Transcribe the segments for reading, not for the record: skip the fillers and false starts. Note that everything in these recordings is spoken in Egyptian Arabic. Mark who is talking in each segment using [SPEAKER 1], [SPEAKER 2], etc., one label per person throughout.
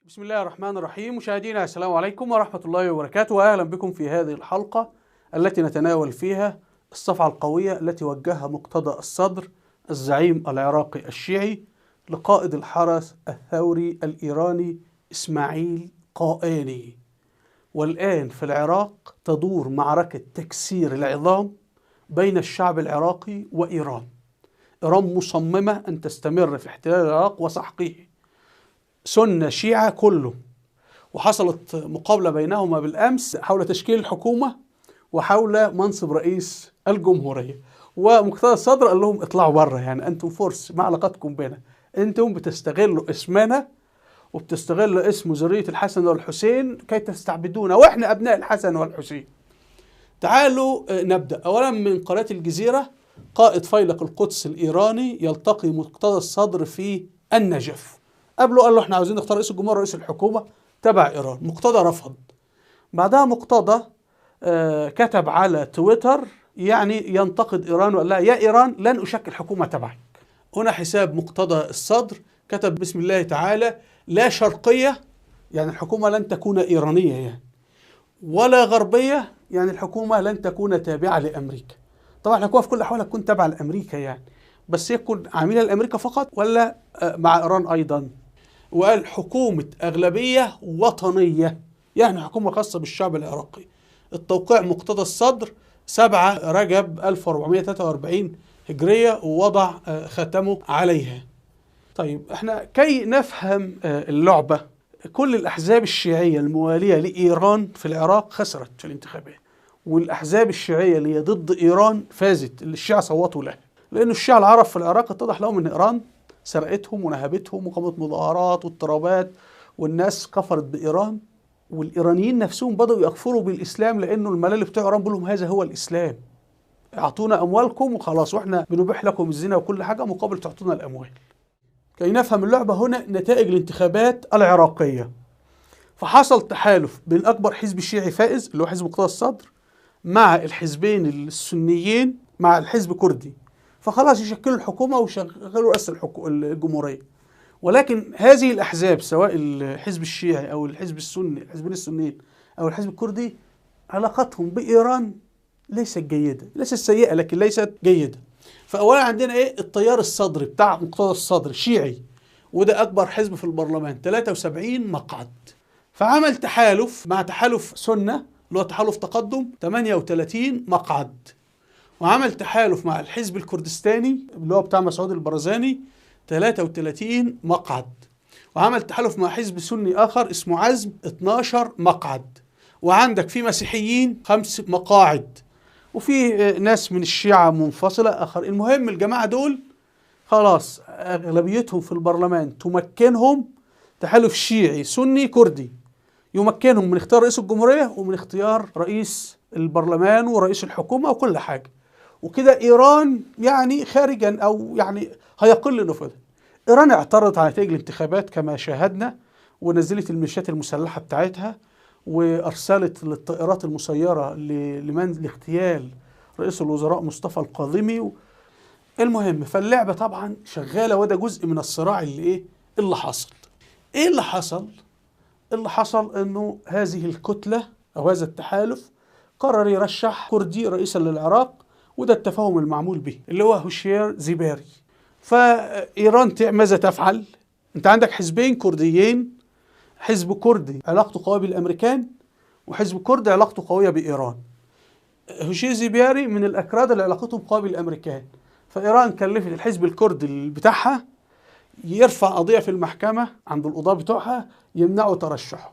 [SPEAKER 1] بسم الله الرحمن الرحيم. مشاهدينا السلام عليكم ورحمة الله وبركاته، وأهلا بكم في هذه الحلقة التي نتناول فيها الصفعة القوية التي وجهها مقتدى الصدر الزعيم العراقي الشيعي لقائد الحرس الثوري الإيراني إسماعيل قاآني. والآن في العراق تدور معركة تكسير العظام بين الشعب العراقي وإيران. إيران مصممة أن تستمر في احتلال العراق وسحقه، سنة شيعة كله. وحصلت مقابلة بينهما بالأمس حول تشكيل الحكومة وحول منصب رئيس الجمهورية، ومقتدى الصدر قال لهم اطلعوا بره، يعني أنتم فرس، ما علاقتكم بنا، أنتم بتستغلوا اسمنا وبتستغلوا اسم ذرية الحسن والحسين كي تستعبدونا، وإحنا أبناء الحسن والحسين. تعالوا نبدأ أولا من قناة الجزيرة. قائد فيلق القدس الإيراني يلتقي مقتدى الصدر في النجف. قبله قال له احنا عاوزين نختار رئيس الجمهورية ورئيس الحكومة تبع إيران. مقتدى رفض. بعدها مقتدى كتب على تويتر يعني ينتقد إيران وقال لها يا إيران لن أشكل حكومة تبعك. هنا حساب مقتدى الصدر كتب بسم الله تعالى: لا شرقية، يعني الحكومة لن تكون إيرانية يعني، ولا غربية، يعني الحكومة لن تكون تابعة لأمريكا. طبعا الحكومة في كل الأحوال تكون تابعة لأمريكا يعني، بس يكون عميلة لأمريكا فقط ولا مع إيران أيضا. وقال حكومة أغلبية وطنية، يعني حكومة خاصة بالشعب العراقي. التوقيع مقتدى الصدر 7 رجب 1443 هجرية، ووضع ختمه عليها. طيب احنا كي نفهم اللعبة، كل الأحزاب الشيعية الموالية لإيران في العراق خسرت في الانتخابات، والأحزاب الشيعية اللي هي ضد إيران فازت، اللي الشيعة صوتوا لها، لأن الشيعة العرب في العراق اتضح لهم أن إيران سرقتهم ونهبتهم وقامت مظاهرات واضطرابات، والناس كفرت بإيران، والإيرانيين نفسهم بدأوا يكفروا بالإسلام، لأنه الملال بتوع إيران بيقول لهم هذا هو الإسلام، اعطونا أموالكم وخلاص، وإحنا بنبيح لكم الزنا وكل حاجة مقابل تعطونا الأموال. كي نفهم اللعبة هنا نتائج الانتخابات العراقية. فحصل تحالف بين أكبر حزب شيعي فائز اللي هو حزب مقتدى الصدر مع الحزبين السنيين مع الحزب الكردي، فخلاص يشكلوا الحكومة ويشغلوا رئاسة الجمهورية. ولكن هذه الأحزاب سواء الحزب الشيعي أو الحزب السني، الحزبين السنيين أو الحزب الكردي، علاقتهم بإيران ليست جيدة، ليست سيئة لكن ليست جيدة. فأولا عندنا إيه؟ التيار الصدري بتاع مقتدى الصدر شيعي، وده أكبر حزب في البرلمان، 73 مقعد. فعمل تحالف مع تحالف سنة اللي هو تحالف تقدم، 38 مقعد. وعمل تحالف مع الحزب الكردستاني اللي هو بتاع مسعود البرزاني، 33 مقعد. وعمل تحالف مع حزب سني آخر اسمه عزم، 12 مقعد. وعندك في مسيحيين 5 مقاعد، وفي ناس من الشيعة منفصلة آخر. المهم الجماعة دول خلاص أغلبيتهم في البرلمان تمكنهم، تحالف شيعي سني كردي يمكنهم من اختيار رئيس الجمهورية ومن اختيار رئيس البرلمان ورئيس الحكومة وكل حاجة. وكده إيران يعني خارجا أو يعني هيقل نفوذها. إيران اعترضت على نتائج الانتخابات كما شاهدنا، ونزلت الميليشيات المسلحة بتاعتها، وأرسلت للطائرات المسيرة لمن لاغتيال رئيس الوزراء مصطفى القاظمي. المهم فاللعبة طبعا شغالة، وده جزء من الصراع اللي إيه اللي حصل. إيه اللي حصل؟ اللي حصل إنه هذه الكتلة أو هذا التحالف قرر يرشح كردي رئيسا للعراق، وده التفاهم المعمول به اللي هو هوشيار زيباري. فإيران ماذا تفعل؟ أنت عندك حزبين كرديين، حزب كردي علاقته قوية بالأمريكان، وحزب كردي علاقته قوية بإيران. هوشيار زيباري من الأكراد اللي علاقتهم قوية بالأمريكان، فإيران كلفت الحزب الكردي بتاعها يرفع قضية في المحكمة عند القضاة بتوعها يمنعوا ترشحه،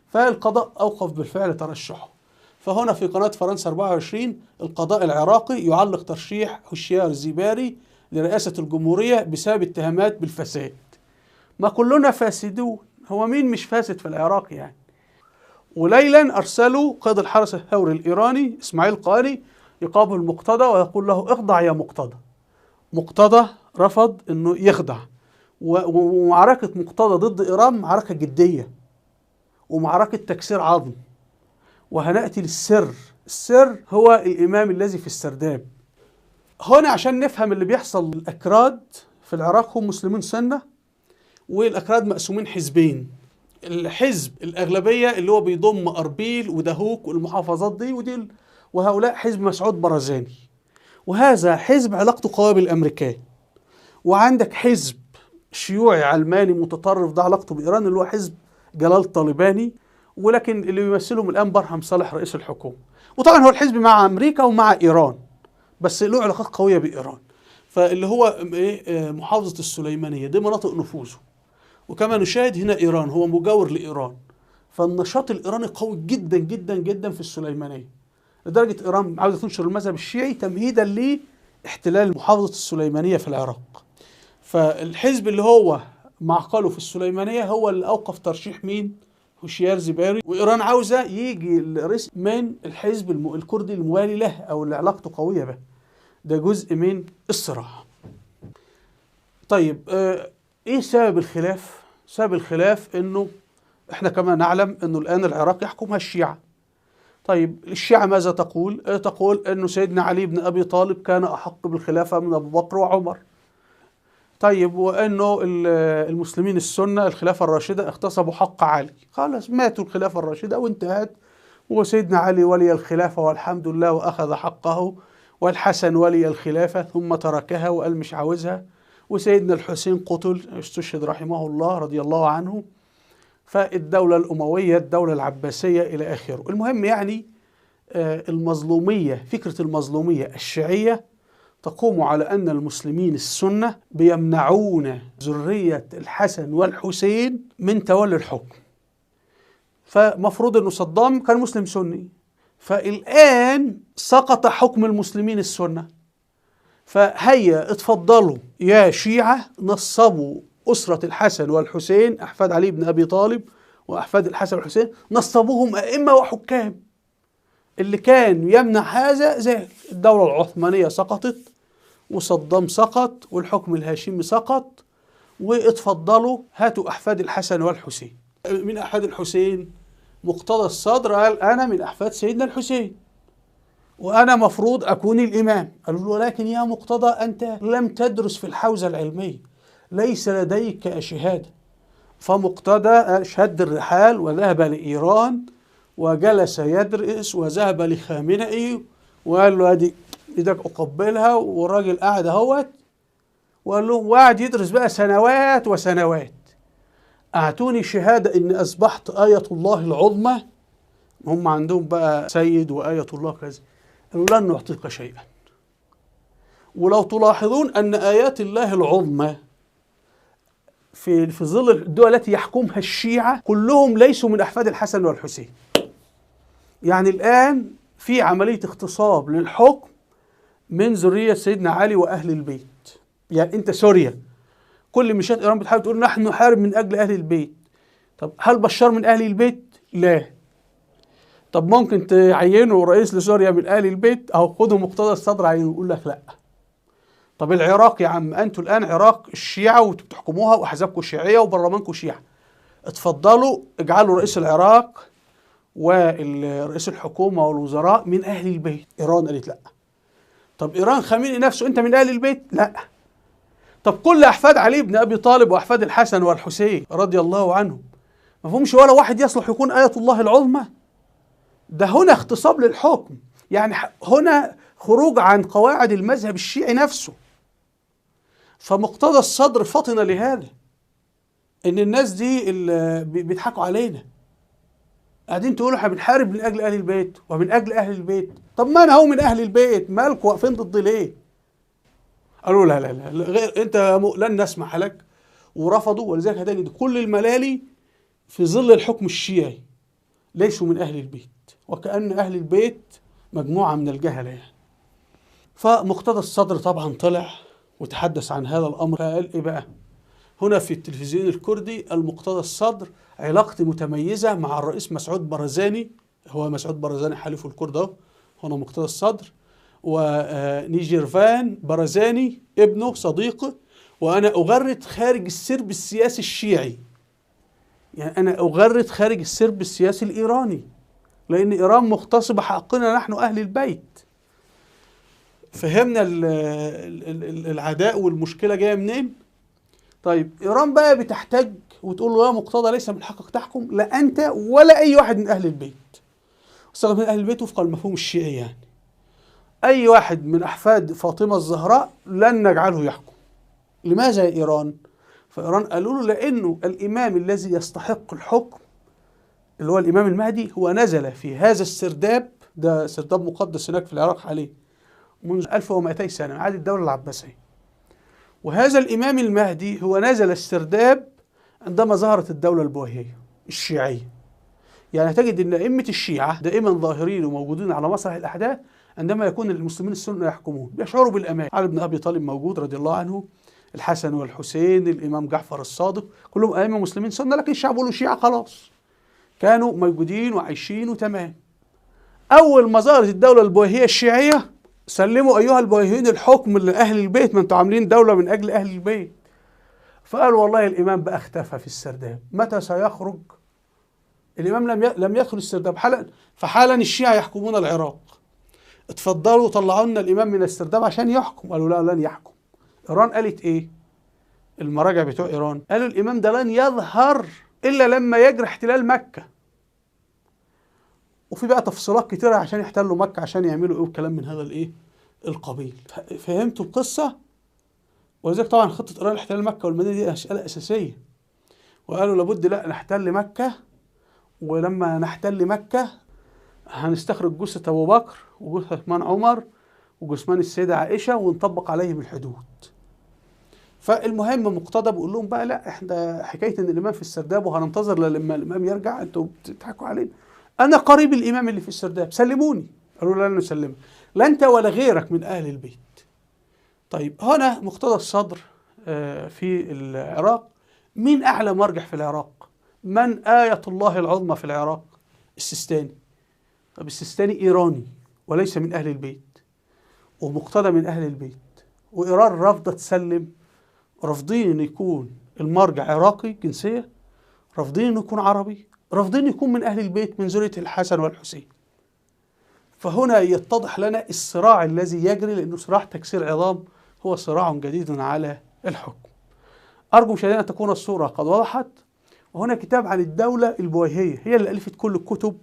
[SPEAKER 1] فالقضاء أوقف بالفعل ترشحه. فهنا في قناة فرنسا 24 القضاء العراقي يعلق ترشيح هوشيار زيباري لرئاسة الجمهورية بسبب اتهامات بالفساد. ما كلنا فاسدون، هو مين مش فاسد في العراق يعني؟ وليلا أرسلوا قائد الحرس الثوري الإيراني إسماعيل قاآني يقابل مقتدى ويقول له اخضع يا مقتدى. مقتدى رفض انه يخضع، ومعركة مقتدى ضد إيران معركة جدية ومعركة تكسير عظم. وهنأتي للسر، السر هو الإمام الذي في السرداب. هنا عشان نفهم اللي بيحصل، الأكراد في العراق هم مسلمين سنة، والأكراد مقسومين حزبين، الحزب الأغلبية اللي هو بيضم أربيل ودهوك والمحافظات دي ودي، وهؤلاء حزب مسعود برزاني، وهذا حزب علاقته قوية بالأمريكان. وعندك حزب شيوعي علماني متطرف ده علاقته بإيران اللي هو حزب جلال طالباني، ولكن اللي بيمثلهم الآن برهم صالح رئيس الحكومة. وطبعا هو الحزب مع أمريكا ومع إيران، بس له علاقات قوية بإيران. فاللي هو محافظة السليمانية دي مناطق نفوذه. وكما نشاهد هنا إيران، هو مجاور لإيران، فالنشاط الإيراني قوي جدا جدا جدا في السليمانية، لدرجة إيران عاوزة تنشر المذهب الشيعي تمهيدا لاحتلال محافظة السليمانية في العراق. فالحزب اللي هو معقله في السليمانية هو اللي أوقف ترشيح مين؟ هوشيار زباري. وإيران عاوزة يجي الرئيس من الحزب الكردي الموالي له أو اللي علاقته قوية به. ده جزء من الصراع. طيب إيه سبب الخلاف؟ سبب الخلاف إنه إحنا كما نعلم إنه الآن العراق يحكمها الشيعة. طيب الشيعة ماذا تقول؟ تقول إنه سيدنا علي بن أبي طالب كان أحق بالخلافة من أبو بكر وعمر. طيب وإنه المسلمين السنة الخلافة الراشدة اغتصبوا حق علي، خلاص ماتوا الخلافة الراشدة وانتهت، وسيدنا علي ولي الخلافة والحمد لله وأخذ حقه، والحسن ولي الخلافة ثم تركها وقال مش عاوزها، وسيدنا الحسين قتل استشهد رحمه الله رضي الله عنه. فالدولة الأموية، الدولة العباسية إلى آخره. المهم يعني المظلومية، فكرة المظلومية الشيعية تقوم على أن المسلمين السنة بيمنعون ذرية الحسن والحسين من تولي الحكم. فمفروض أنه صدام كان مسلم سني، فالآن سقط حكم المسلمين السنة، فهيا اتفضلوا يا شيعة نصبوا أسرة الحسن والحسين أحفاد علي بن أبي طالب وأحفاد الحسن والحسين، نصبوهم أئمة وحكام. اللي كان يمنع هذا زال. الدولة العثمانية سقطت، وصدام سقط، والحكم الهاشمي سقط، واتفضلوا هاتوا أحفاد الحسن والحسين. من أحفاد الحسين؟ مقتدى الصدر قال أنا من أحفاد سيدنا الحسين وأنا مفروض أكون الإمام. قالوا له ولكن يا مقتدى أنت لم تدرس في الحوزة العلمية، ليس لديك شهادة. فمقتدى شد الرحال وذهب لإيران وجلس يدرس، وذهب لخامنئي وقال له ادي ايدك اقبلها، والراجل قاعد اهوت، وقال له وقعد يدرس بقى سنوات وسنوات. اعطوني شهاده اني اصبحت آية الله العظمى. هم عندهم بقى سيد وآية الله كذا. قالوا لن نعطيك شيئا. ولو تلاحظون ان آيات الله العظمى في ظل الدول التي يحكمها الشيعة كلهم ليسوا من أحفاد الحسن والحسين. يعني الآن في عملية اغتصاب للحكم من ذرية سيدنا علي وأهل البيت. يعني أنت سوريا كل ميليشيات إيران بتحاول تقول نحن نحارب من أجل أهل البيت. طب هل بشار من أهل البيت؟ لا. طب ممكن تعينه رئيس لسوريا من أهل البيت؟ أو خدوا مقتدى الصدر عينه، يقول لك لا. طب العراق يا عم، أنتوا الآن عراق الشيعة وبتحكموها وأحزابكم شيعية وبرلمانكم شيعة، اتفضلوا اجعلوا رئيس العراق ورئيس الحكومة والوزراء من أهل البيت. إيران قالت لا. طب إيران خامنئي نفسه أنت من أهل البيت؟ لا. طب كل أحفاد علي بن أبي طالب وأحفاد الحسن والحسين رضي الله عنهم ما فهمش ولا واحد يصلح يكون آية الله العظمى؟ ده هنا اغتصاب للحكم، يعني هنا خروج عن قواعد المذهب الشيعي نفسه. فمقتدى الصدر فطن لهذا، ان الناس دي اللي بيضحكوا علينا قاعدين تقولوا احنا بنحارب من اجل اهل البيت ومن اجل اهل البيت. طب ما انا هو من اهل البيت، مالكوا واقفين ضدي ليه؟ قالوا لا لا لا غير انت لن نسمح لك، ورفضوا. ولذلك هتجد كل الملالي في ظل الحكم الشيعي ليسوا من اهل البيت، وكأن اهل البيت مجموعة من الجهلة يعني. فمقتدى الصدر طبعا طلع وتحدث عن هذا الأمر، فقال إيه بقى؟ هنا في التلفزيون الكردي المقتدى الصدر علاقتي متميزة مع الرئيس مسعود برزاني، هو مسعود برزاني حليفه الكرد اهو، هنا مقتدى الصدر، ونيجيرفان برزاني ابنه صديقه، وأنا أغرد خارج السرب السياسي الشيعي. يعني أنا أغرد خارج السرب السياسي الإيراني، لأن إيران مغتصبة حقنا نحن أهل البيت. فهمنا العداء والمشكلة جاية منين؟ طيب إيران بقى بتحتج وتقول له يا مقتدى ليس من حقك تحكم، لا أنت ولا أي واحد من أهل البيت. استغرب من أهل البيت وفق المفهوم الشيعي، يعني أي واحد من أحفاد فاطمة الزهراء لن نجعله يحكم. لماذا يا إيران؟ فإيران قالوا له لأنه الإمام الذي يستحق الحكم اللي هو الإمام المهدي هو نزل في هذا السرداب، ده سرداب مقدس هناك في العراق حاليا، منذ 1200 سنة من عهد الدولة العباسية. وهذا الإمام المهدي هو نزل السرداب عندما ظهرت الدولة البويهية الشيعية. يعني تجد أن أئمة الشيعة دائما ظاهرين وموجودين على مسرح الأحداث عندما يكون المسلمين السنة يحكمون، بيشعروا بالأمان. علي بن أبي طالب موجود رضي الله عنه، الحسن والحسين، الإمام جعفر الصادق، كلهم أئمة مسلمين سنة، لكن الشعب بيقولوا شيعة خلاص، كانوا موجودين وعايشين وتمام. أول ما ظهرت الدولة البويهية الشيعية سلموا أيها البويهيين الحكم لأهل البيت، ما أنتوا عاملين دولة من أجل أهل البيت. فقالوا والله الإمام بقى اختفى في السرداب، متى سيخرج؟ الإمام لم يدخل السرداب حالا، فحالا الشيعة يحكمون العراق. اتفضلوا طلعوا لنا الإمام من السرداب عشان يحكم. قالوا لا، لن يحكم. إيران قالت إيه؟ المراجع بتوع إيران قالوا الإمام ده لن يظهر إلا لما يجري احتلال مكة. وفي بقى تفصيلات كتيرة عشان يحتلوا مكة، عشان يعملوا إيه وكلام من هذا الإيه القبيل. فهمتوا القصة؟ ولذلك طبعا خطة إيران لاحتلال مكة والمدينة دي مسألة أساسية. وقالوا لابد لا نحتل مكة، ولما نحتل مكة هنستخرج جثة أبو بكر وجثة عثمان عمر وجثمان السيدة عائشة ونطبق عليهم الحدود. فالمهم مقتدى بيقول لهم بقى لا، احنا حكاية ان الإمام في السرداب وهننتظر لما الإمام يرجع، انتوا بتضحكوا علينا. أنا قريب الإمام اللي في السرداب، سلموني. قالوا لا نسلمك، لا أنت ولا غيرك من أهل البيت. طيب هنا مقتدى الصدر في العراق، مين أعلى مرجع في العراق؟ من آية الله العظمى في العراق؟ السيستاني. طب السيستاني إيراني وليس من أهل البيت، ومقتدى من أهل البيت، وإيران رافضة تسلم، رافضين إن يكون المرجع عراقي جنسية، رافضين إنه يكون عربي، رافضين يكون من أهل البيت من ذرية الحسن والحسين. فهنا يتضح لنا الصراع الذي يجري، لأنه صراع تكسير عظام، هو صراع جديد على الحكم. أرجو مشاهدينا أن تكون الصورة قد وضحت. وهنا كتاب عن الدولة البويهية، هي اللي ألفت كل الكتب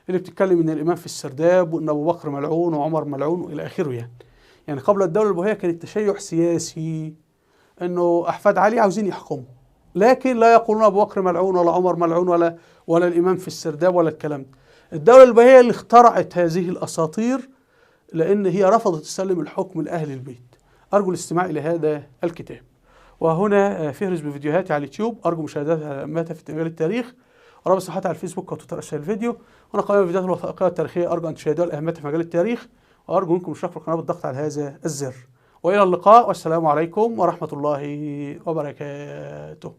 [SPEAKER 1] اللي بتتكلم إن الإمام في السرداب وإن أبو بكر ملعون وعمر ملعون وإلى آخره. يعني قبل الدولة البويهية كان التشيع سياسي، إنه أحفاد علي عاوزين يحكموا، لكن لا يقولون أبو بكر ملعون ولا عمر ملعون ولا الإمام في السرداب ولا الكلام ده. الدولة البويهية اللي اخترعت هذه الأساطير لأن هي رفضت تسلم الحكم لأهل البيت. أرجو الاستماع إلى هذا الكتاب. وهنا فهرس بفيديوهاتي على اليوتيوب، أرجو مشاهدتها متى في مجال التاريخ، ورابط صفحتي على الفيسبوك وتويتر أسفل الفيديو. هنا قائمة الفيديوهات الوثائقية التاريخية، أرجو أن تشاهدوها لأهميتها في مجال التاريخ، وأرجو منكم الاشتراك في القناة بالضغط على هذا الزر. وإلى اللقاء، والسلام عليكم ورحمة الله وبركاته.